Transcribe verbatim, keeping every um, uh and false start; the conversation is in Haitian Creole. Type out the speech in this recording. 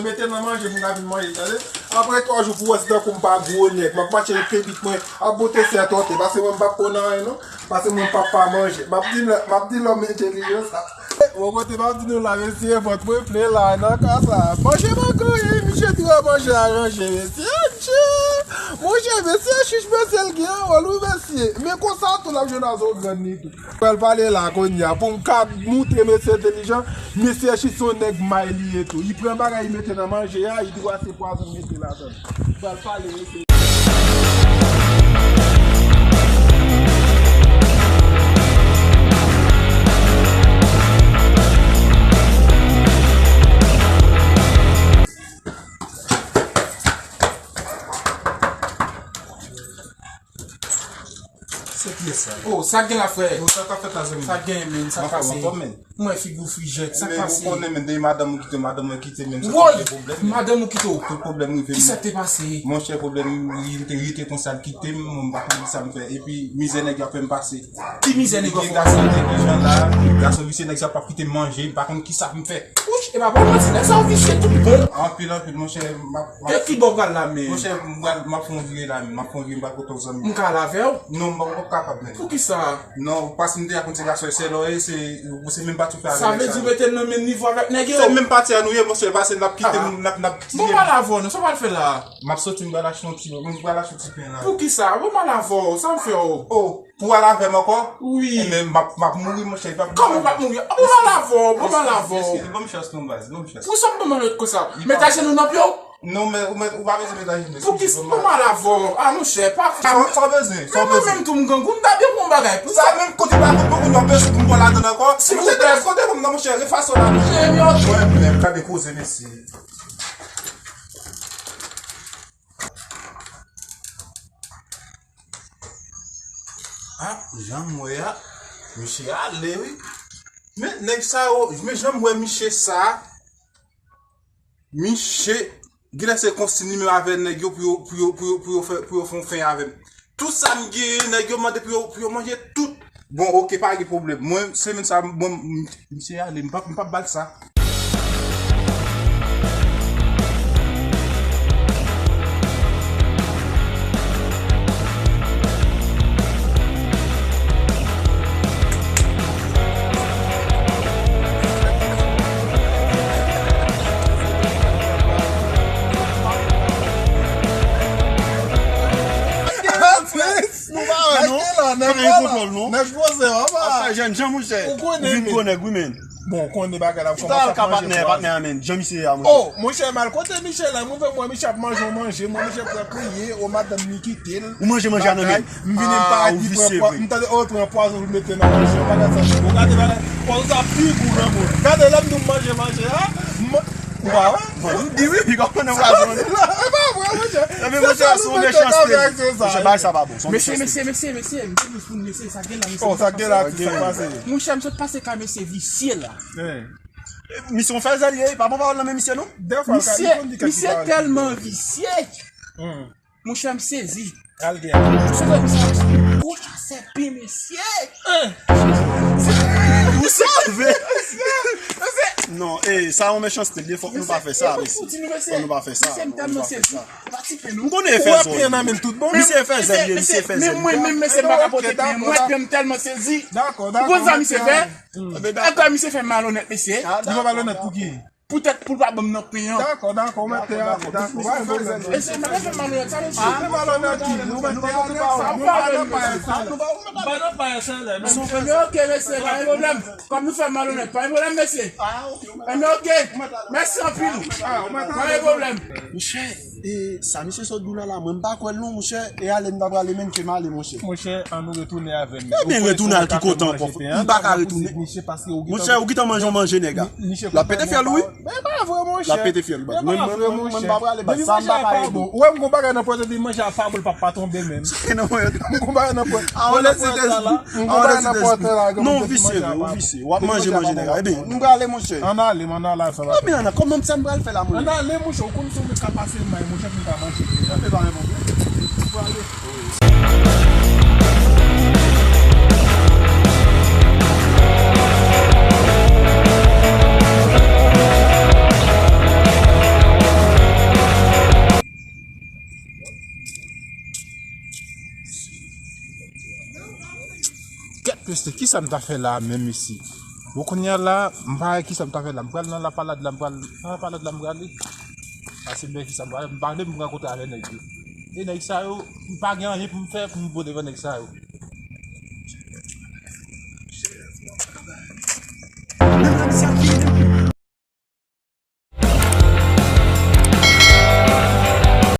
Mete nan manje pou m ka vin manje, tande? Apre twa jou pou wè si tankou m pa gwo nèg. M ap mache epi pit mwen ap bote sètòte. Pase mwen m p ap konn anyen, non. Pase mwen p ap pa manje. M ap di, m ap di lòm entèlijan sa. Bon, kote m ap di nou la, mesye, vant mwen plen la, nan ka sa. Manje mango, e, misye tou wè manje a ranje, mesye. Adje! Monchè, mesye, chich mesye, l gen yon wòl, wi, mesye. Men konsa, tou, l ap jwenn a zo grann li tou. Pral pale la kounye a pou m ka moutre mesye entèlijan. Mesye Chit se yon nèg may li ye tou. Li pran bagay li mete nan manje a, li di w a se pwazon mete ladan l. Pral pale mesye. Se kiyès sa? Oh, sa gen la, frè? Yo, sa k ap fèt la, zanmi? Sa gen, men, sa pase? Mwen figi w frijèt, sa pase? Men ou konnen, men, depi madanm ou kite, madanm mwen kite, men, sa pa gen pwoblèm, men. Madanm ou kite w? Tout pwoblèm rive, men. Kisa k te pase? Monchè, pwoblèm, li te rete konsa, l kite m, mwen pa konn sa m fè. Epi, mizè nèg yo ap fè m pase. Ki mizè nèg yo ap fè w pase? Gen gason entèlijan la, gason visye, nèg sa p ap kite m manje, m pa konn kisa pou m fè. Wouch, e pa bon manti, nèg sa yo visye tout bon. Anpil, anpil, monchè, m ap, m ap. E ki bò w pral la, men? Monchè, m pral, m ap fè yon vire la, men, m ap fè yon vire, m pral kote w, zanmi. M ka al avè w? Non, m pa, m pa kapab, men. Poukisa? Non, paske m te ak yon ti gason, se lò, e se, se menm pati w fè avè nèg sa yo. Sa vle di w mete n nan menm nivo avèk nèg yo? Se menm pati a nou ye, monchè, pase n ap kite moun, n ap, n ap tiye. Bon, m al avè w, non, sa w pral fè la? M ap soti, m pral achte yon ti, m pral achte yon ti pen la. Poukisa? Bon, m al avè w, sa m fè w? Oh. Pou w al avè m ankò? Wi. Enben, m ap, m ap mouri, monchè, li p ap. Kòman w p ap mouri? Bon, m al avè w, bon, m al avè w. Eskize, ban m chans non, baz, ban m chans. Poukisa w ap ban m lòt kosa? Mete ajenou nan pye w? Non, men, men, ou pa bezwen mete ajenou. Poukisa? Bon, m al avè w. A, monchè, pa fè. Sa, sa w bezwen, sa w bezwen. Men mwen menm tou, m grangou, m ta byen pran yon bagay pou sa. Sa menm kote pa kote pou nou bezwen pou m pran ladann ankò. Silvouplè. Monchè, rete kote pou m nan, monchè, refason la, monchè. Mwen menm, gade koze, mesye. Ah, jan m wè a, misye ale, wi. Men nèg sa yo, men jan m wè misye sa, misye, genlè se konsi li menm avè nèg yo pou yo, pou yo, pou yo, pou yo fè, pou yo fè yon fen avè m. Tout sa m genyen, nèg yo mande pou yo, pou yo manje tout. Bon, oke, pa gen pwoblèm. Mwen, semèn sa, mwen, m, misye ale, m p ap, m p ap ba l sa. Nou pa wè, non? Nèg gen kontwòl, non? Nèg poze, papa. Ap fè jèn jan, monchè. Ou konnen, ou vin gwo nèg, wi, men. Bon, ou konnen bagay la ap kòmanse ap manje pwazon. Patnè a, men. Jan misye a, monchè. Oh, monchè, m al kote Michel la, mwen fè mwen Michel ap manje yon manje, mwen Michel pran kriye, o madanm li kite l. Ou manje manje a nan men. M vini, m pa di pran pwa-, m tande, oh, pran pwazon pou l mete nan manje, bagay sa. Ou gade bagay, pwazon sa pi gou, granmoun. Gade, lè m di w m manje manje a, m, ou pa wè? Bon, nou di wi, pi gwo nan pwazon. E pa vre, monchè. Ebyen, monchè, se yon mechanste. Monchè, bagay sa pa bon. Se yon mechanste. Mesye, mesye, mesye, mesye, m te di pou mesye, sa gen la, mesye. Oh, sa gen la, sa pase. Monchè, m sot pase kay mesye visye la. Misye yon fèzè li ye, pa bon pawòl nan men misye non. Misye, misye tèlman visye. Monchè, m sezi. Al gen. Sou misye. Gwo chasè pen mesye. Ou sove. Non, e, sa yon mechanste li ye, fòk nou pa fè sa, mesye. Fòk nou pa fè sa. Fòk nou pa fè sa. M konnen e fèzè. Misye fèzè li ye, misye fèzè. Men mwen menm, mesye, m pa ka pote pen, mwen menm tèlman sezi. Dakò, dakò. Ou konn sa misye fè? Ankò misye fè malonèt, mesye. Li fè malonèt pou ki? Poutèt pou l pa ban m nan pen an. Dakò, dakò, ou mèt fè, dakò, pa gen pwoblèm. Mesye, m pa fè malonèt sa, mesye. Ah, se malonèt ki, ou mèt fè, nou pa nan payès sa. Mesye, ok, mesye, pa gen pwoblèm. Kòm nou fè malonèt, pa gen pwoblèm, mesye. Ah, ok. Enben, ok. Mèsi anpil. Ah, ou mèt ale. Pa gen pwoblèm. Monchè, e sa misye sot di w la la, mwen m pa kwè l non, monchè. E ale m ta prale, men ke m ale, monchè. Monchè, ann nou retounen avè m. Ebyen, retounen al ki kote ankò? M pa ka retounen. Monchè, ou gentan manje yon manje nèg a. L ap pete fyèl ou, wi. Men pa vre, monchè. L ap pete fyèl ou, baz. Mwen, mwen, mwen, mwen pa prale, baz. Sa m pa ka ede. Ou wè m gon bagay nan pòt, epi manje a pa bon, l p ap pa tonbe menm. M gon bagay nan pòt. A, on lè se te. M gon bagay nan pòt la. Non, ou visye, ou visye. W ap manje, manje nèg la. Ebyen, nou prale, monchè. Ann ale, ann ale, sa va. Ebyen, ann ale, kòman sa m pral fè la, monchè? Ann ale, monchè, ou konn se ou menm k ap pase may, monchè, pou m ka manje. Sa fè pa yon pwoblèm. Ou prale. Se kisa m ta fè la menm isi? Bon, kounye a la, m pa wè kisa m ta fè la. M pral nan lapalad la, m pral nan lapalad la, m prale. Pase m wè kisa m pral, m pale, m rankontre avè nèg yo. E nèg sa yo, m pa gen anyen pou m fè pou m bo devan nèg sa yo.